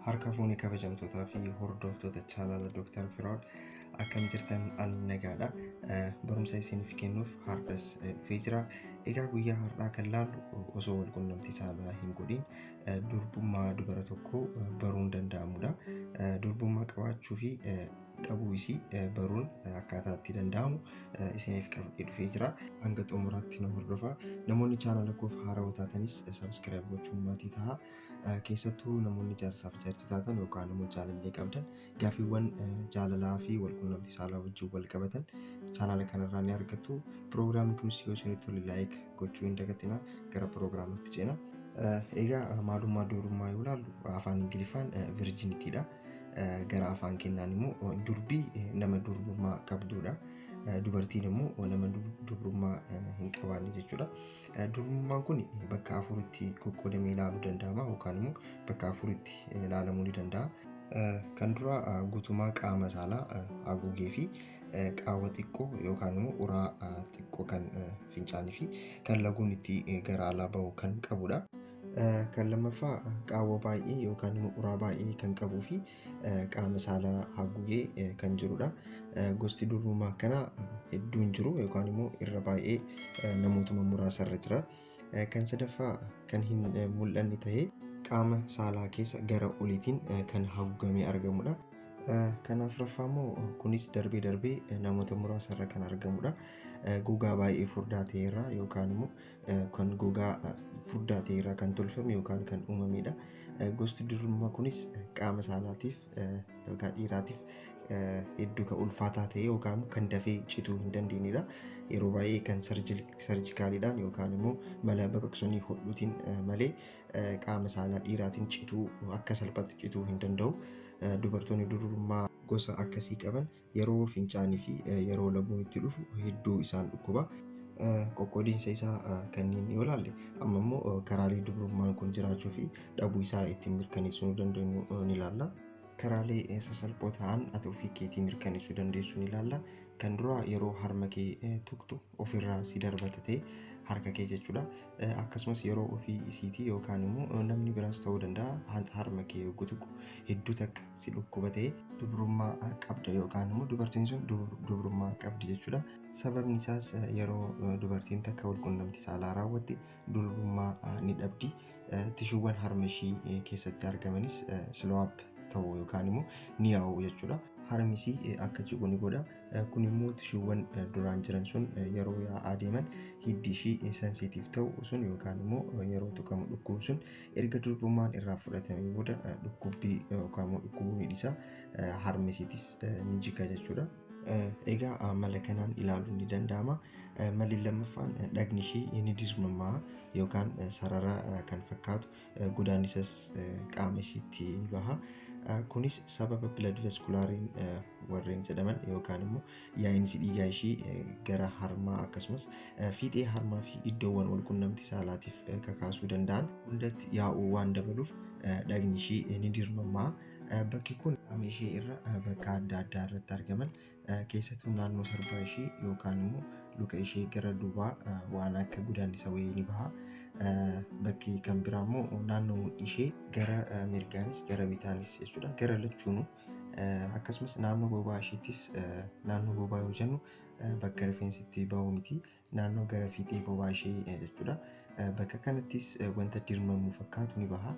Harka fuunee kabajamtootaa fi hordoftoota chaanala Dr. Firaa'ol, akkam jirtan? Ani nagaadha. Barumsa isiniif kennuuf har'as dhufee jira. Egaa guyyaa har'aa kan laallu osoo wal quunnamtii saalaa hin godhin durbummaa dubara tokkoo baruun danda'amudha. Durbummaa qabaachuu fi dhabuu isii baruun akkaataa itti danda'amu isiniif qabadhee dhufee jira. Hanga xumuraatti na hordofaa. Namoonni chaanala koof haarawaa taatanis subscribe gochuun maatii ta'a. Keessattuu namoonni jaarsaaf jaartii taatan yookaan immoo jaalallee qabdan gaaffiiwwan jaalalaa fi wal quunnamtii saalaa wajjin wal qabatan chaanala kanarraa ni argattu. Piroogiraamni kunis yoo isinitti tole like gochuu hin dagatinaa. Gara piroogiraamitti ceena. Egaa maalummaa durbummaa yoo ilaallu, afaan Ingiliffaan virginitydha. Gara afaan keenyaan immoo durbii nama durbummaa qabdudha. Dubartiin immoo nama durbummaa hin qabaanne jechuudha. Durbummaan kun bakka afuritti qoqqoodamee ilaaluu danda'ama yookaan immoo bakka afuritti ilaalamuu ni danda'a. Kan dura guutummaa qaama saalaa haguugee fi qaawwa xiqqoo yookaan immoo uraa xiqqoo kan fincaanii fi kan laguun itti gara alaa bahu kan qabudha. Kan lammaffaa qaawwa baay'ee yookaan immoo uraa baay'ee kan qabuu fi qaama saalaa haguugee kan jirudha. Gosti durbummaa akkanaa hedduun jiru yookaan immoo irra baay'ee namootuma muraasarra jira. Kan sadaffaa kan hin mul'anne ta'ee qaama saalaa keessa gara oliitiin kan haguugamee argamudha. Kan afuraffaa immoo kunis darbee darbee namoota muraasarra kan argamudha. Gogaa baay'ee furdaa ta'e irraa yookaan immoo kan gogaa furdaa ta'e irraa kan tolfame yookaan kan uumamedha. Gosti durbummaa kunis qaama saalaatiif yookaan dhiiraatiif hedduu kan ulfaataa ta'e yookaan kan dafee cituu hin dandeenyedha. Yeroo baay'ee kan surgicaliidhaan yookaan immoo mala baqaqsanii hodhuutiin malee qaama saalaa dhiiraatiin cituu akka salphaatti cituu hin danda'u. Dubartoonni durbummaa gosa akkasii qaban yeroo fincaanii fi yeroo laguun itti dhufu hedduu isaan dhukkuba. Qoqqoodiinsa isaa kanneen yoo ilaalle, amma immoo karaalee durbummaan kun jiraachuu fi dhabuu isaa ittiin mirkaneessuu dandeenyu ni ilaalla. Karaalee sasalphoo ta'an ati ofii keetii mirkaneessuu dandeessu ni ilaalla. Kan duraa yeroo harma kee tuqxu ofirraa si darbata ta'e, harka kee jechuudha. Akkasumas yeroo ofii isiitii yookaan immoo namni biraas ta'uu danda'a, harma kee yogguu tuqu hedduu takka si dhukkuba ta'e, dubrummaa qabda yookaan immoo dubartiin sun dubrummaa qabdi jechuudha. Sababni isaas yeroo dubartiin takka walqunnamtii saalaa raawwatte durbummaa ni dhabdi. Tishuuwwan harma ishii keessatti argamanis swell up ta'u yookaan immoo ni yaa'u jechuudha. Harmisii akka jigu ni godha. Kun immoo tishuuwwan duraan jiran sun yeroo yaa'aa deeman hiddi ishii sensitive ta'u sun yookaan immoo yeroo tuqamu dhukkubu sun erga durbummaan irraa fudhatamee booda dhukkubbii yookaan immoo dhukkubuu ni dhiisa. Harmisiitis ni jiga jechuudha. Egaa mala kanaan ilaaluun ni danda'ama. Malli lammaffaan dhagni ishii ni dirmamaa yookaan sarara kan fakkaatu godaannisas qaama ishiitti ni baha. Kunis sababa blood vasculariin warreen jedhaman yookaan immoo yaa'insi dhiigaa ishii gara harmaa akkasumas fiixee harmaa fi iddoowwan walqunnamtii saalaatiif kakaasuu danda'an hundatti yaa'uu waan dabaluuf dhagni ishii ni dirmamaa. Bakki kun qaama ishee irra bakka adda addaa irratti argaman, keessattuu naannoo sarbaa ishee yookaan immoo luka ishee gara duubaa waan akka godaannisa wayii ni baha. Bakki kan biraa immoo naannoo mudhii ishee gara mirgaanis gara bitaanis jechuudha, gara lachuunuu, akkasumas naannoo bobaa isheettis. Naannoo bobaa yoo jennu bakka rifeensi itti bahu miti, naannoo gara fiixee bobaa ishee jechuudha. Bakka kanattis wanta dirmamuu fakkaatu ni baha.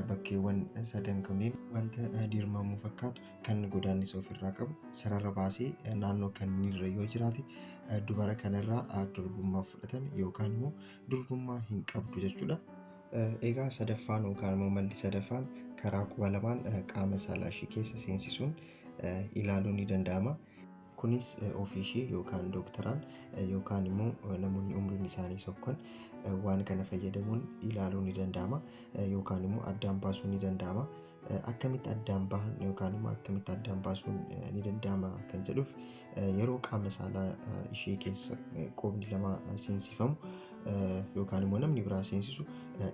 Bakkeewwan sadan kunneen wanta dirmamuu fakkaatu kan godaannisa ofirraa qabu sarara baasee naannoo kanneenirra yoo jiraate, dubara kanarraa durbummaa fudhatame yookaan immoo durbummaa hin qabdu jechuudha. Egaa sadaffaan yookaan immoo malli sadaffaan karaa quba lamaan qaama saalaa ishee keessa seensisuun ilaaluun ni danda'ama. Kunis ofii ishee yookaan dooktaraan yookaan immoo namoonni umriin isaanii sokkan waan kana fayyadamuun ilaaluun ni danda'ama yookaan immoo addaan baasuun ni danda'ama. Akkamitti addaan bahan yookaan immoo akkamitti addaan baasuun ni danda'ama kan jedhuuf, yeroo qaama saalaa ishee keessa qubni lama seensifamu yookaan immoo namni biraa seensisu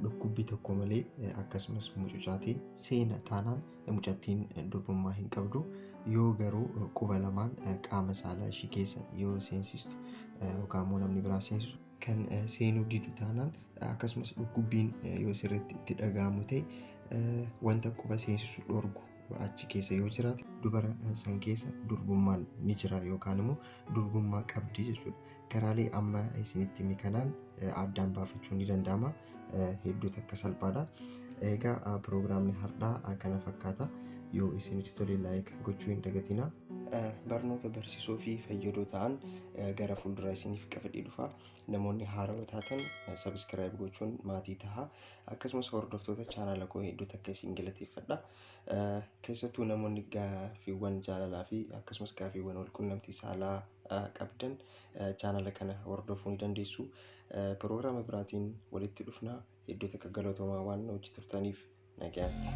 dhukkubbii tokko malee akkasumas mucucaatee seena taanaan, mucattiin durbummaa hin qabdu. Yoo garuu quba lamaan qaama saalaa ishee keessa yoo seensistu yookaan immoo namni biraa seensisu kan seenuu didu taanaan, akkasumas dhukkubbiin yoo sirriitti itti dhaga'amu ta'e, Wanta quba seensisu dhorgu achi keessa yoo jiraate dubara san keessa durbummaan ni jira yookaan immoo durbummaa qabdi jechuudha. Karaalee amma isinitti hime kanaan addaan baafachuun ni danda'ama. Hedduu takka salphaadha. Egaa piroogiraamni har'aa kana fakkaata. Yoo isinitti tole like gochuu hin dagatinaa. Barnoota barsiisoo fi fayyadoo ta'an gara fuulduraa isiniif qabadhee dhufa. Namoonni haarawaa taatan subscribe gochuun maatii tahaa. Akkasumas hordoftoota chaanaala koo hedduu takka isin galateeffadha. Keessattuu namoonni gaaffiiwwan jaalalaa fi akkasumas gaaffiiwwan walqunnamtii saalaa qabdan chaanaala kana hordofuu ni dandeessu. Piroogiraama biraatiin walitti dhufna. Hedduu takka galatoomaa waan hojii turtaniif nagaatti.